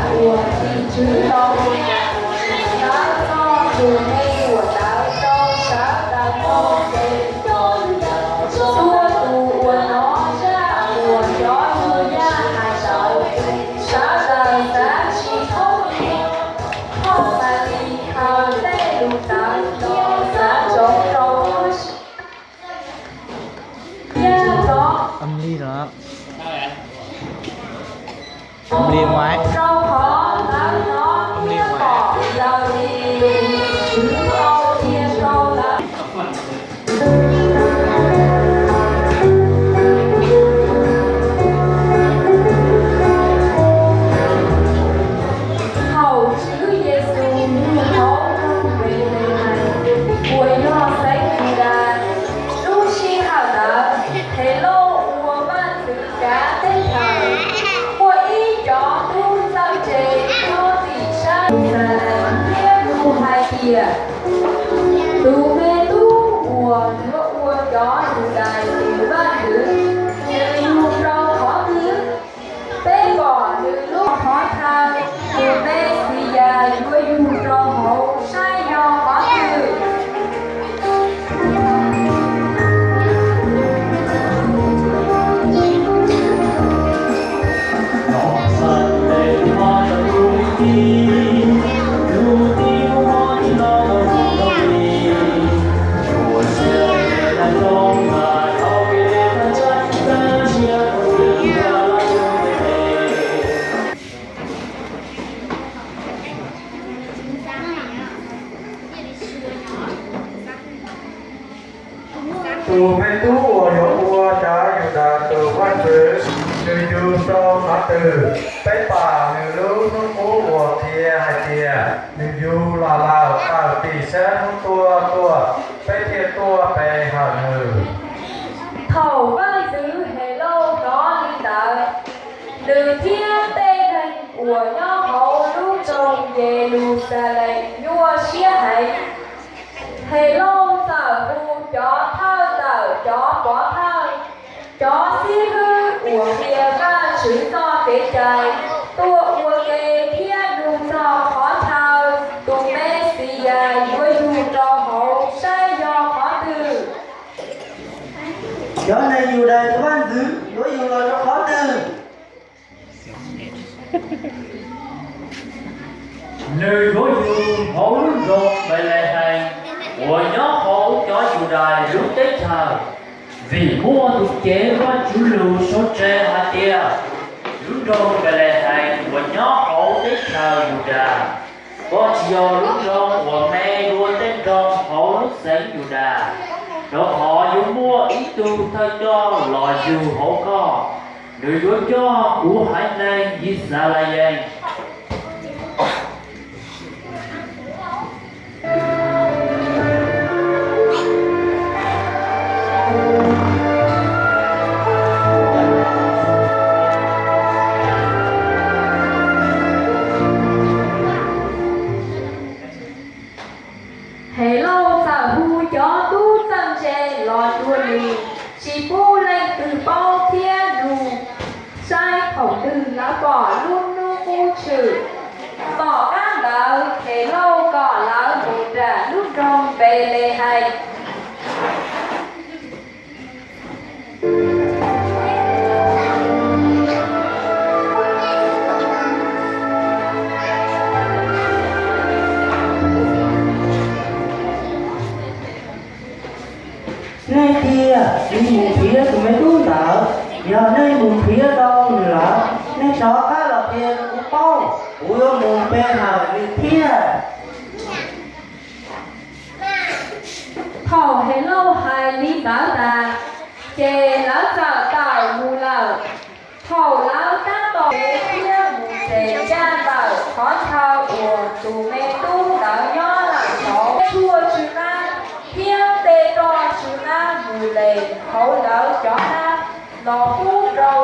Tus Tswv tau ua tus me uas daws rau sawv daws mloog ces txhua tus uas hnov zaj uas cov yaj hais tawm, sawv daws xav tsis thoob li. Thauj Malis khaws tej lus ntawd los xav ntsoov rau lub siab thiab hnov Âm ly rồi đó. Âm ly ngoài. Rau qhov lawv hnov thiab pom raws li lus Tswv tau qhia rau lawv. Thaum Tswv Yexus nyob hauv nroog Npelehees uas yog xeev Yudas, lub sij hawm ntawd Helauj ua vaj ntxwv kav teb chaws. Muaj ib cov tub txawj ntse nyob tim sab Yeluxalees thiab nug hais tias, Tus me tub uas yuav ua cov Yudais tus vaj ntxwv, nws yug rau qhov twg? Peb pom nws lub qhov chaw, tus Mexiyas yuav yug rau hauv saib yog qhov twg. Tus me tub uas yuav ua cov Yudas tus vaj ntxwv, nws yug rau qhov twg? Peb pom nws lub hnub qub uas qhia hais tias nws yug los lawm, tawm tim sab hnub tuaj tuaj, peb thiaj tuaj pe hawm nws. Thaum vaj ntxwv Helauj hnov li ntawd, nws thiab tej neeg uas nyob hauv lub nroog Yeluxalees nyuaj siab heev. Helauj txawm hu cov thawj ntawm cov pov thawj, cov xib hwb uas qhia Vajtswv txoj kev cai tuaj ua ke thiab nug txog qhov chaw tus Mexiyas yuav yug rau hauv saib yog qhov twg. Cov neeg Yudas tus vaj ntxwv yuav yug los rau qhov twg? Nws yuav yug hauv lub nroog Npelehees uas nyob hauv cov Yudais lub teb chaws, vim muaj tus cev Vajtswv lus sau tseg hais tias, lub nroog Npelehees uas nyob hauv teb chaws Yudas, koj tsis yog lub nroog uas me dua tej nroog hauv lub xeev Yudas, rau qhov yuav muaj ib tug thawj coj los yug hauv koj. Nws yuav coj kuv haiv neeg Yixalayees. Helauj txawm hu cov tub txawj ntse los dua nws, tsis pub leej twg paub thiab nug saib thaum twg lawv pom lub hnub qub tshwm. Tom qab ntawd Helauj kom lawv mus nram lub nroog Npelehees. Nej tiag, mus nrhiav tus me tub ntawd. Yog nej mus nrhiav tau nws lawm, nej rov qab los qhia rau kuv paub, kuv yuav mus pe hawm nws thiab. Thaum Helauj hais li ntawd tas, ces lawv txawm tawm mus lawm. Thaum lawv tab tom kev thiab mus tsev ncaj ntawm qhov chaw uas tus me tub ntawd nyob lawm, thaum tshuaj tsw qab thiab tej roj tsw qab mws les hauv lawv cov hnab los pub rau